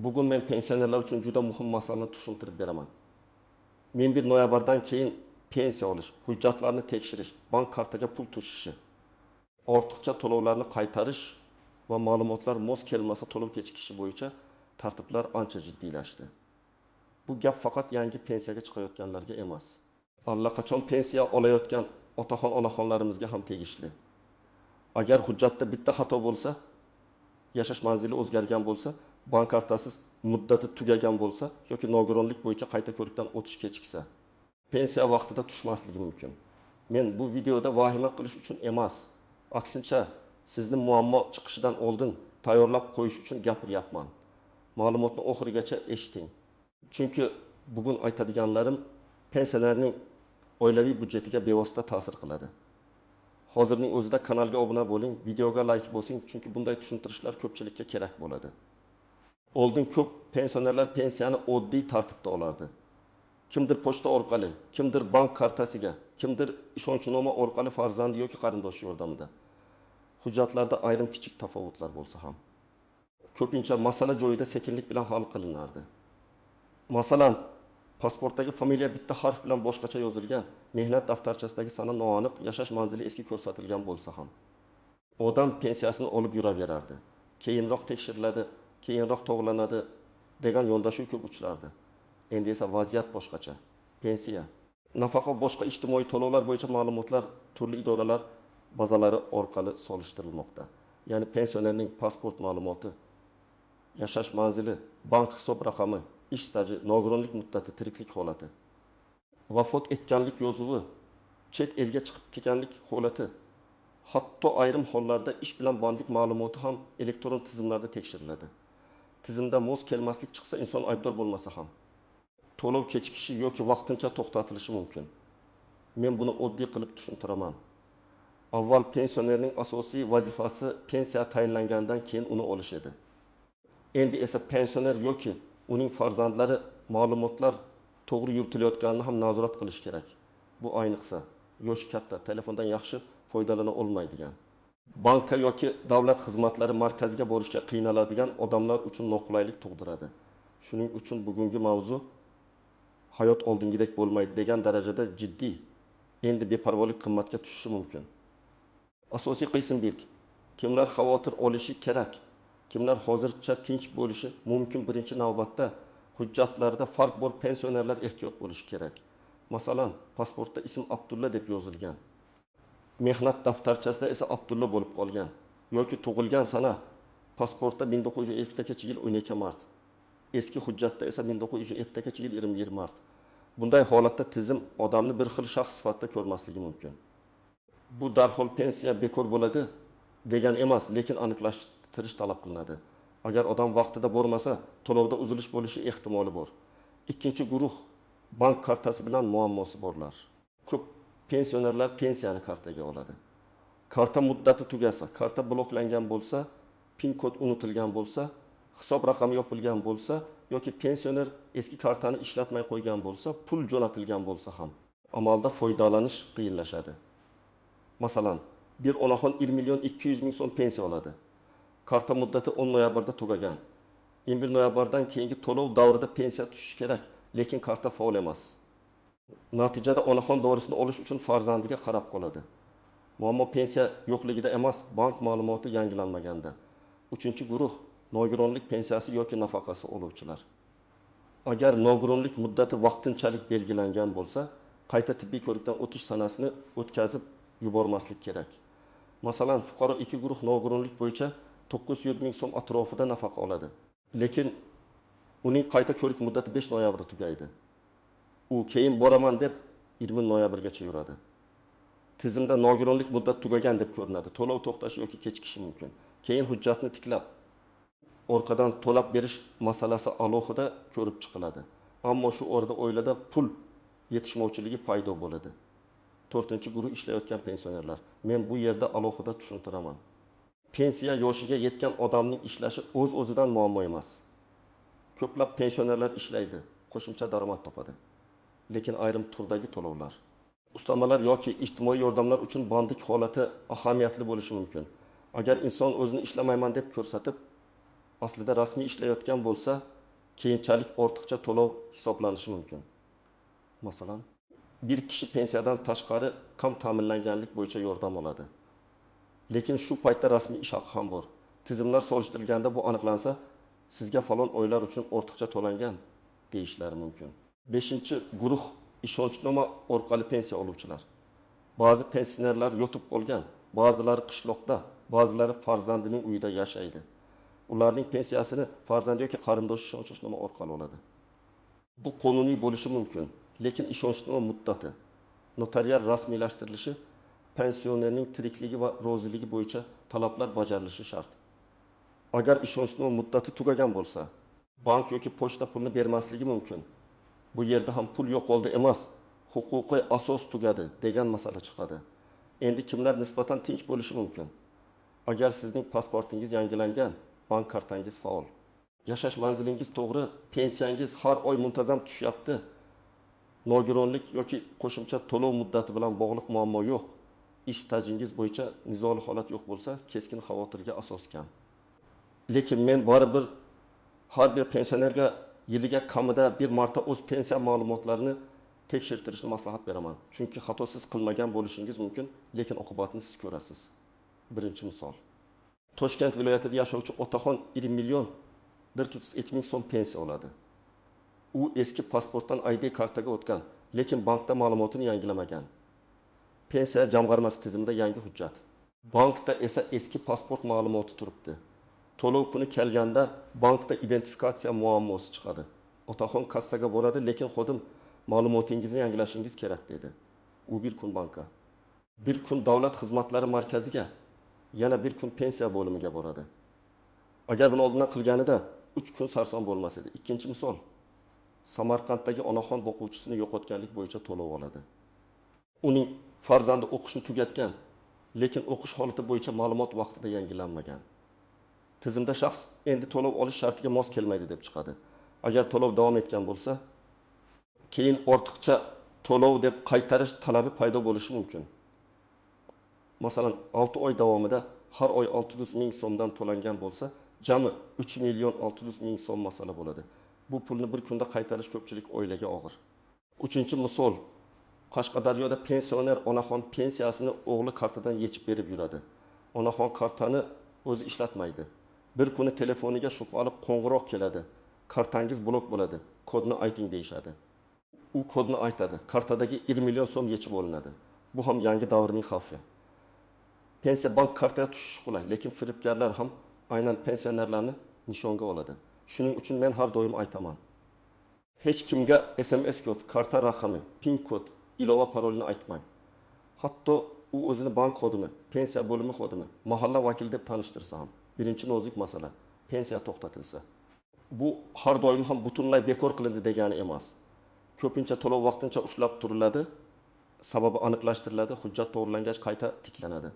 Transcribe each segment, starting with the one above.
Bugun men pensionerlar uchun juda muhim masalani tushuntirib beraman. 21 noyabrdan keyin pensiya olish, hujjatlarni tekshirish, bank kartaga pul tushishi, ortiqcha to'lovlarni qaytarish va ma'lumotlar mos kelmasa to'lov kechikishi bo'yicha tartiblar ancha jiddiylashdi. Bu gap faqat yangi pensiyaga chiqayotganlarga emas, allaqachon pensiya olayotgan otaxon onaxonlarimizga ham tegishli. Agar hujjatda bitta xato bo'lsa, yashash manzili o'zgargan bo'lsa, bank kartasi muddati tugagan bo'lsa yoki nogironlik bo'yicha qayta ko'rikdan o'tish kechiksa, pensiya vaqtida tushmasligi mumkin. Men bu videoda vahima qilish uchun emas, aksincha sizni muammo chiqishidan oldin tayyorlab qo'yish uchun gapiryapman. Ma'lumotni oxirigacha eshiting. Chunki bugun aytadiganlarim pensionerning oilaviy byudjetiga bevosita ta'sir qiladi. Hozirning o'zida kanalga obuna bo'ling, videoga like bosing, chunki bunday tushuntirishlar ko'pchilikka kerak bo'ladi. Oldin ko'p pensionerlar pensiyani oddiy tartibda olardi. Kimdir pochta orqali, kimdir bank kartasiga, kimdir ishonchnoma orqali farzandi yoki qarindoshi yordamida. Hujjatlarda ayrim kichik tafovutlar bo'lsa ham, ko'pincha masala joyida sekinlik bilan hal qilinardi. Masalan, pasportdagi familiya bitta harf bilan boshqacha yozilgan, mehnat daftarchasidagi sana noaniq, yashash manzili eski ko'rsatilgan bo'lsa ham, odam pensiyasini olib yuraverardi. Keyinroq tekshiriladi, keyinroq to'g'rilanadi degan yondashuv ko'p uchrardi. Endi esa vaziyat boshqacha. Pensiya, nafaqa, boshqa ijtimoiy to'lovlar bo'yicha ma'lumotlar turli idoralar bazalari orqali solishtirilmoqda. Ya'ni pensionerning pasport ma'lumoti, yashash manzili, bank hisob raqami, ish staji, nogironlik muddati, tiriklik holati, vafot etganlik yozuvi, chet elga chiqib ketganlik holati, hatto ayrim hollarda ish bilan bandlik ma'lumoti ham elektron tizimlarda tekshiriladi. Tizimda mos kelmaslik chiqsa, inson aybdor bo'lmasa ham to'lov kechikishi yoki vaqtincha to'xtatilishi mumkin. Men buni oddiy qilib tushuntiraman. Avval pensionerning asosiy vazifasi pensiya tayinlangandan keyin uni olish edi. Endi esa pensioner yoki uning farzandlari ma'lumotlar to'g'ri yuritilayotganini ham nazorat qilish kerak. Bu ayniqsa yoshi katta, telefondan yaxshi foydalana olmaydigan, bankka yoki davlat xizmatlari markaziga borishga qiynaladigan odamlar uchun noqulaylik tug'diradi. Shuning uchun bugungi mavzu hayot oldingidek bo'lmaydi degan darajada jiddiy. Endi beparvolik qimmatga tushishi mumkin. Asosiy qism bir. Kimlar xavotir olishi kerak, kimlar hozircha tinch bo'lishi mumkin? Birinchi navbatda hujjatlarda farq bor pensionerlar ehtiyot bo'lishi kerak. Masalan, pasportda ism Abdulla deb yozilgan, mehnat daftarchasida esa Abdulla bo'lib qolgan yoki tug'ilgan sana pasportda 1952 yil 12 mart, eski hujjatda esa 1952 yil 21 mart. Bunday holatda tizim odamni bir xil shaxs sifatida ko'rmasligi mumkin. Bu darhol pensiya bekor bo'ladi degan emas, lekin aniqlashtirish talab qilinadi. Agar odam vaqtida bormasa, to'lovda uzilish bo'lishi ehtimoli bor. Ikkinchi guruh bank kartasi bilan muammosi borlar. Ko'p pensionerlar pensiyani kartaga oladi. Karta muddati tugasa, karta bloklangan bo'lsa, pin kod unutilgan bo'lsa, hisob raqami yopilgan bo'lsa yoki pensioner eski kartani ishlatmay qo'ygan bo'lsa, pul jo'natilgan bo'lsa ham amalda foydalanish qiyinlashadi. Masalan, bir onaxon 1 million 200 ming so'm pensiya oladi. Karta muddati 10 noyabrda tugagan. 21 noyabrdan keyingi to'lov davrida pensiya tushishi kerak, lekin karta faol emas. Natijada onaxon dorisini olish uchun farzandiga qarab qoladi. Muammo pensiya yo'qligida emas, bank ma'lumoti yangilanmaganda. Uchinchi guruh nogironlik pensiyasi yoki nafaqasi oluvchilar. Agar nogironlik muddati vaqtinchalik belgilangan bo'lsa, qayta tibbiy ko'rikdan o'tish sanasini o'tkazib yubormaslik kerak. Masalan, fuqaro ikki guruh nogironlik bo'yicha 900 ming so'm atrofida nafaqa oladi. Lekin uning qayta ko'rik muddati 5 noyabrda tugaydi. U keyin boraman deb 20 noyabrgacha yuradi. Tizimda nogironlik muddati tugagan deb ko'rinadi. To'lov to'xtashi yoki kechikishi mumkin. Keyin hujjatni tiklab, orqadan to'lab berish masalasi alohida ko'rib chiqiladi. Ammo shu orada oilada pul yetishmovchiligi paydo bo'ladi. To'rtinchi guruh ishlayotgan pensionerlar. Men bu yerda alohida tushuntiraman. Pensiya yoshiga yetgan odamning ishlashi o'z-o'zidan muammo emas. Ko'plab pensionerlar ishlaydi, qo'shimcha daromad topadi. Lekin ayrim turdagi to'lovlar, ustamalar yoki ijtimoiy yordamlar uchun bandlik holati ahamiyatli bo'lishi mumkin. Agar inson o'zini ishlamayman deb ko'rsatib, Aslida rasmiy ishlayotgan bo'lsa, keyinchalik ortiqcha to'lov hisoblanishi mumkin. Masalan, bir kishi pensiyadan tashqari kam ta'minlanganlik bo'yicha yordam oladi. Lekin shu paytda rasmiy ish haqi ham bor. Tizimlar solishtirilganda bu aniqlansa, sizga falon oylar uchun ortiqcha to'langan deyishlari mumkin. Beshinchi guruh ishonchnoma orqali pensiya oluvchilar. Ba'zi pensionerlar yotib qolgan, ba'zilari qishloqda, ba'zilari farzandining uyida yashaydi. Ularning pensiyasini farzandi yoki qarindoshi ishonchnoma orqali oladi. Bu qonuniy bo'lishi mumkin, lekin ishonchnoma muddati, notarial rasmiylashtirilishi, pensionerning tirikligi va roziligi bo'yicha talablar bajarilishi shart. Agar ishonchnoma muddati tugagan bo'lsa, bank yoki pochta pulni bermasligi mumkin. Bu yerda ham pul yo'qoldi emas, huquqiy asos tugadi degan masala chiqadi. Endi kimlar nisbatan tinch bo'lishi mumkin? Agar sizning pasportingiz yangilangan, bank kartangiz faol, yashash manzilingiz to'g'ri, pensiyangiz har oy muntazam tushyapti, nogironlik yoki qo'shimcha to'lov muddati bilan bog'liq muammo yo'q, ish stajingiz bo'yicha nizoli holat yo'q bo'lsa, keskin xavotirga asos kam. Lekin men baribir har bir pensionerga yiliga kamida bir marta o'z pensiya ma'lumotlarini tekshirtirishni maslahat beraman. Chunki xato siz qilmagan bo'lishingiz mumkin, lekin oqibatini siz ko'rasiz. Birinchi misol. Toshkent viloyatida yashovchi otaxon 1 million 137 ming so'm pensiya oladi. U eski pasportdan ID kartaga o'tgan, lekin bankda ma'lumotini yangilamagan. Pensiya jamg'armasi tizimida yangi hujjat. Bankda esa eski pasport ma'lumoti turibdi. To'lov kuni kelganda bankda identifikatsiya muammosi chiqadi. Otaxon kassaga boradi, lekin xodim ma'lumotingizni yangilashingiz kerak dedi. U bir kun bankka, bir kun davlat xizmatlari markaziga, yana bir kun pensiya bo'limiga boradi. Agar buni oldindan qilganida 3 kun sarson bo'lmas edi. Ikkinchi misol. Samarqanddagi onaxon boquvchisini yo'qotganlik bo'yicha to'lov oladi. Uning farzandi o'qishni tugatgan, lekin o'qish holati bo'yicha ma'lumot vaqtida yangilanmagan. Tizimda shaxs endi to'lov olish shartiga mos kelmaydi deb chiqadi. Agar to'lov davom etgan bo'lsa, keyin ortiqcha to'lov deb qaytarish talabi paydo bo'lishi mumkin. Masalan, 6 oy davomida har oy 600 ming so'mdan to'langan bo'lsa, jami 3 million 600 ming so'm masala bo'ladi. Bu pulni bir kunda qaytarish ko'pchilik oilaga og'ir. Uchinchi misol. Qashqadaryoda pensioner onaxon pensiyasini o'g'li kartadan yechib berib yuradi. Onaxon kartani o'zi ishlatmaydi. Bir kuni telefoniga shubhali qo'ng'iroq keladi. Kartangiz blok bo'ladi, kodni ayting deyishadi. U kodni aytadi. Kartadagi 1 million so'm yechib olinadi. Bu ham yangi davrning xavfi. Pensiya bank kartaga tushishi qulay, lekin firibgarlar ham aynan pensionerlarni nishonga oladi. Shuning uchun men har doim aytaman. Hech kimga SMS kod, karta raqami, PIN kod, ilova parolini aytmang. Hatto u o'zini bank xodimi, pensiya bo'limi xodimi, mahalla vakili deb tanishtirsa ham. Birinchi nozik masala, pensiya to'xtatilsa. Bu har doim ham butunlay bekor qilindi degani emas. Ko'pincha to'lov vaqtincha ushlab turiladi, sababi aniqlashtiriladi, hujjat to'g'rilangach qayta tiklanadi.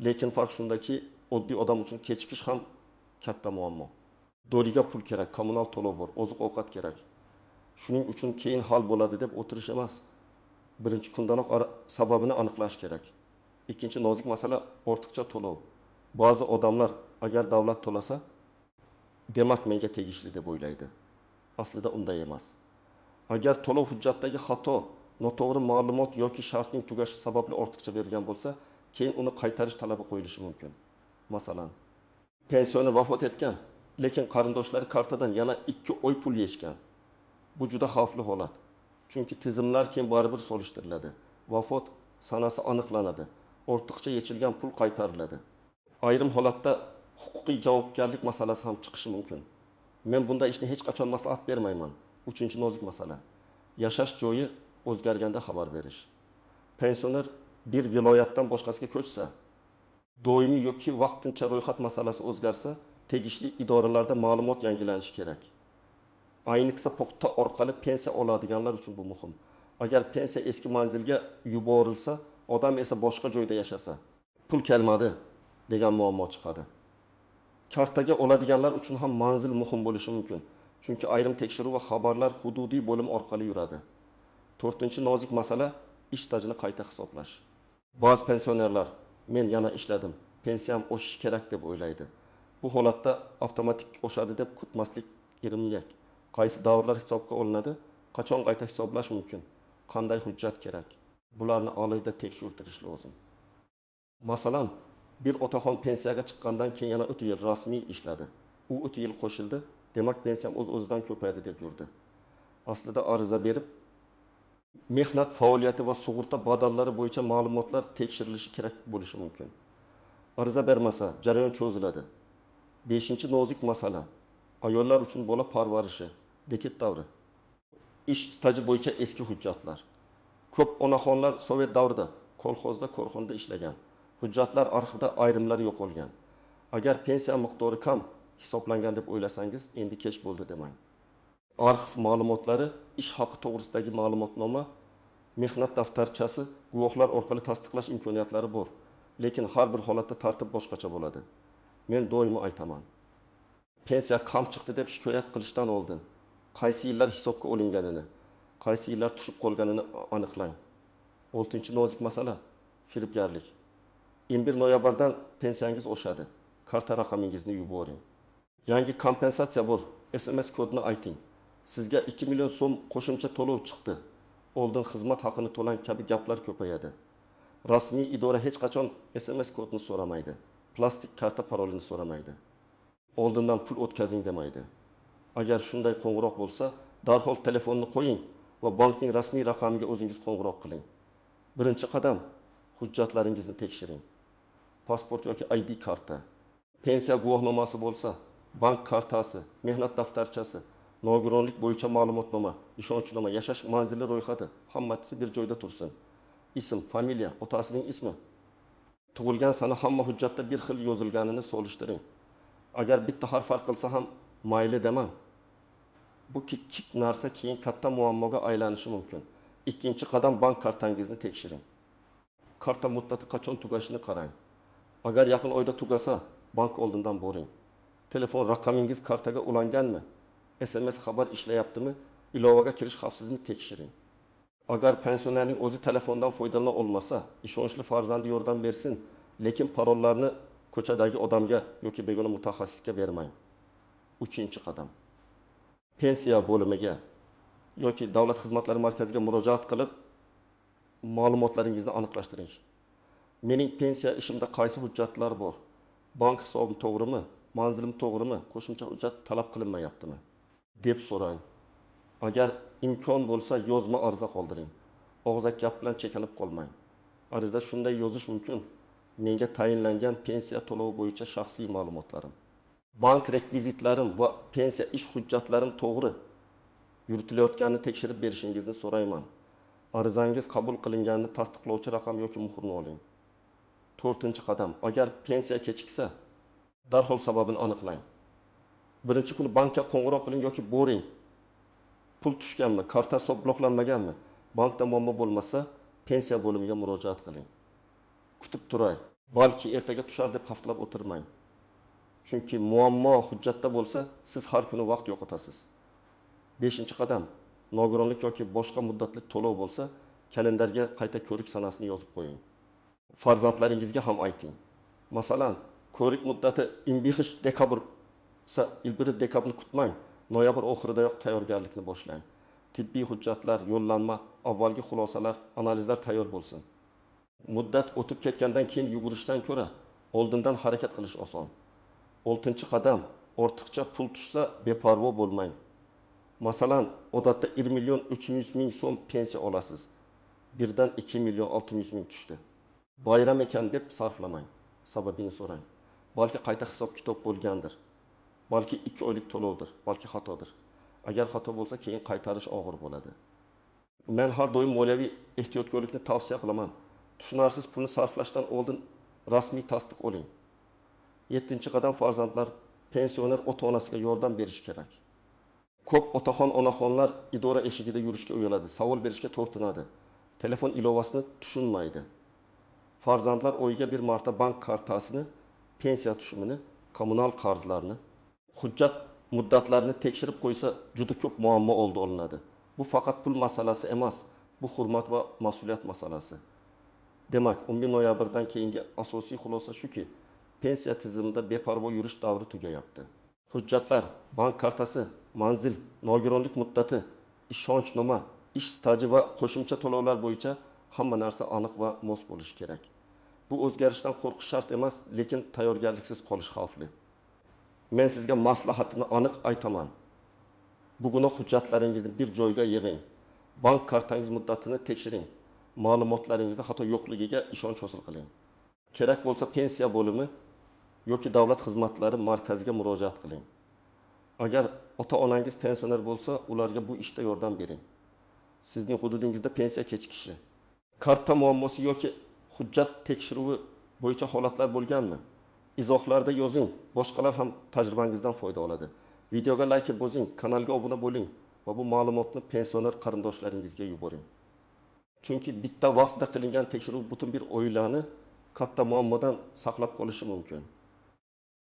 Lekin farq shundaki, oddiy odam uchun kechikish ham katta muammo. Doriga pul kerak, kommunal to'lov bor, oziq-ovqat kerak. Shuning uchun keyin hal bo'ladi deb o'tirish emas. Birinchi kundanoq sababini aniqlash kerak. Ikkinchi nozik masala ortiqcha to'lov. Ba'zi odamlar agar davlat to'lasa, demak menga tegishli deb o'ylaydi. Aslida unday emas. Agar to'lov hujjatdagi xato, noto'g'ri ma'lumot yoki shartning tugashi sababli ortiqcha berilgan bo'lsa, keyin uni qaytarish talabi qo'yilishi mumkin. Masalan, pensioner vafot etgan, lekin qarindoshlari kartadan yana 2 oy pul yechgan. Bu juda xavfli holat. Chunki tizimlar keyin baribir solishtiriladi. Vafot sanasi aniqlanadi. Ortiqcha yechilgan pul qaytariladi. Ayrim holatda huquqiy javobgarlik masalasi ham chiqishi mumkin. Men bunday ishni hech qachon maslahat bermayman. Uchinchi nozik masala. Yashash joyi o'zgarganda xabar berish. Pensioner bir viloyatdan boshqasiga ko'chsa, doimiy yoki vaqtincha ro'yxat masalasi o'zgarsa, tegishli idoralarda ma'lumot yangilanishi kerak. Ayniqsa pochta orqali pensiya oladiganlar uchun bu muhim. Agar pensiya eski manzilga yuborilsa, odam esa boshqa joyda yashasa, pul kelmadi degan muammo chiqadi. Kartaga oladiganlar uchun ham manzil muhim bo'lishi mumkin. Chunki ayrim tekshiruv va xabarlar hududiy bo'lim orqali yuradi. To'rtinchi nozik masala ish stajini qayta hisoblash. Ba'zi pensionerlar men yana ishladim, pensiyam oshishi kerak deb o'ylaydi. Bu holatda avtomatik oshadi deb kutmaslik kerak. Qaysi davrlar hisobga olinadi, qachon qayta hisoblash mumkin, qanday hujjat kerak? Bularni alohida tekshirtirish lozim. Masalan, bir otaxon pensiyaga chiqqandan keyin yana 3 yil rasmiy ishladi. U 3 yil qo'shildi, demak pensiyam o'z-o'zidan ko'paydi deb yurdi. Aslida ariza berib, mehnat faoliyati va sug'urta badallari bo'yicha ma'lumotlar tekshirilishi kerak bo'lishi mumkin. Ariza bermasa jarayon cho'ziladi. 5-nozik masala. Ayollar uchun bola parvarishi, dekret davri. Ish staji bo'yicha eski hujjatlar. Ko'p onaxonlar sovet davrida kolxozda, korxonada ishlagan. Hujjatlar arxivda ayrimlari yo'qolgan. Agar pensiya miqdori kam hisoblangan deb o'ylasangiz, endi kech bo'ldi demang. Arxiv ma'lumotlari, ish haqi to'g'risidagi ma'lumotnoma, mehnat daftarchasi guvohlar orqali tasdiqlash imkoniyatlari bor. Lekin har bir holatda tartib boshqacha bo'ladi. Men doimo aytaman. Pensiya kam chiqdi deb shikoyat qilishdan oldin qaysi yillar hisobga olinganini, qaysi yillar tushib qolganini aniqlang. 6-nozik masala firibgarlik. 21 noyabrdan pensiyangiz oshadi. Karta raqamingizni yuboring. Yangi kompensatsiya bor. SMS kodini ayting. Sizga 2 million so'm qo'shimcha to'lov chiqdi. Oldin xizmat haqini to'lang kabi gaplar ko'payadi. Rasmiy idora hech qachon SMS kodini so'ramaydi. Plastik karta parolini so'ramaydi. Oldindan pul o'tkazing demaydi. Agar shunday qo'ng'iroq bo'lsa, darhol telefonni qo'ying va bankning rasmiy raqamiga o'zingiz qo'ng'iroq qiling. Birinchi qadam hujjatlaringizni tekshiring. Pasport yoki ID karta, pensiya guvohnomasi bo'lsa, bank kartasi, mehnat daftarchasi, nogironlik bo'yicha ma'lumotnoma, ishonchnoma, yashash manzili ro'yxati hammasi bir joyda tursin. Ism, familiya, otasining ismi, tug'ilgan sana hamma hujjatda bir xil yozilganini solishtiring. Agar bitta harf farq qilsa ham mayli demang. Bu kichik narsa keyin katta muammoga aylanishi mumkin. 2-qadam bank kartangizni tekshiring. Karta muddati qachon tugashini qarang. Agar yaqin oyda tugasa, bank oldindan boring. Telefon raqamingiz kartaga ulanganmi? SMS xabar ishlayaptimi? Ilovaga kirish xavfsizmi tekshiring. Agar pensionerning o'zi telefondan foydalana olmasa, ishonchli farzandi yordam bersin, lekin parollarni ko'chadagi odamga yoki begona mutaxassisga bermang. 3-qadam. Pensiya bo'limiga yoki davlat xizmatlari markaziga murojaat qilib, ma'lumotlaringizni aniqlashtiring. Mening pensiya ishimda qaysi hujjatlar bor? Bank hisobim to'g'rimi? Manzilim to'g'rimi? Qo'shimcha hujjat talab qilinmayaptimi? Deb so'rang. Agar imkon bo'lsa, yozma ariza qoldiring. Og'zaki gap bilan cheklanib qolmang. Arizada shunday yozish mumkin: menga tayinlangan pensiya to'lovi bo'yicha shaxsiy ma'lumotlarim, bank rekvizitlarim va pensiya ish hujjatlarim to'g'ri yuritilayotganini tekshirib berishingizni so'rayman. Arizangiz qabul qilinganini tasdiqlovchi raqam yoki muhrni oling. 4-qadam. Agar pensiya kechiksa, darhol sababini aniqlang. Birinchi kuni bankka qo'ng'iroq qiling yoki boring. Pul tushganmi, karta hisob bloklanmaganmi? Bankda muammo bo'lmasa, pensiya bo'limiga murojaat qiling. Kutib turay, balki ertaga tushar deb haftalab o'tirmang. Chunki muammo hujjatda bo'lsa, siz har kuni vaqt yo'qotasiz. 5-qadam. Nogironlik yoki boshqa muddatli to'lov bo'lsa, kalendarga qayta ko'rik sanasini yozib qo'ying. Farzandlaringizga ham ayting. Masalan, ko'rik muddati 25 dekabr 1 dekabrni kutmang, noyabr oxiridayoq tayyorgarlikni boshlang. Tibbiy hujjatlar, yo'llanma, avvalgi xulosalar, analizlar tayyor bo'lsin. Muddat o'tib ketgandan keyin yugurishdan ko'ra oldindan harakat qilish oson. 6-qadam. Ortiqcha pul tushsa beparvo bo'lmang. Masalan, odatda 1 million 300 ming so'm pensiya olasiz. Birdan 2 million 600 ming tushdi. Bayram ekan deb sarflamang. Sababini so'rang. Balki qayta hisob-kitob bo'lgandir. Balki 2 oylik to'lovdir, balki xatodir. Agar xato bo'lsa, keyin qaytarish og'ir bo'ladi. Men har doim moliyaviy ehtiyotkorlikni tavsiya qilaman. Tushunarsiz pulni sarflashdan oldin rasmiy tasdiq oling. 7-qadam. Farzandlar pensioner ota-onasiga yordam berish kerak. Ko'p otaxon, onaxonlar idora eshigida yurishga uyaladi, savol berishga tortinadi. Telefon ilovasini tushunmaydi. Farzandlar oyiga bir marta bank kartasini, pensiya tushumini, kommunal qarzlarni, hujjat muddatlarini tekshirib qo'ysa, juda ko'p muammo oldi olinadi. Bu faqat pul masalasi emas, bu hurmat va mas'uliyat masalasi. Demak, 11 noyabrdan keyingi asosiy xulosa shuki, pensiya tizimida beparvo yurish davri tugayapti. Hujjatlar: bank kartasi, manzil, nogironlik muddati, ishonchnoma, ish staji va qo'shimcha to'lovlar bo'yicha hamma narsa aniq va mos bo'lishi kerak. Bu o'zgarishdan qo'rqish shart emas, lekin tayyorgarliksiz qolish xavfli. Men sizga maslahatimni aniq aytaman. Bugunoq hujjatlaringizni bir joyga yig'ing. Bank kartangiz muddatini tekshiring. Ma'lumotlaringizda xato yo'qligiga ishonch hosil qiling. Kerak bo'lsa pensiya bo'limi yoki davlat xizmatlari markaziga murojaat qiling. Agar ota-onangiz pensioner bo'lsa, ularga bu ishda yordam bering. Sizning hududingizda pensiya kechikishi, karta muammosi yoki hujjat tekshiruvi bo'yicha holatlar bo'lganmi? Izohlarda yozing, boshqalar ham tajribangizdan foyda oladi. Videoga like bosing, kanalga obuna bo'ling va bu ma'lumotni pensioner qarindoshlaringizga yuboring. Chunki bitta vaqtda qilingan tekshiruv butun bir oilani katta muammodan saqlab qolishi mumkin.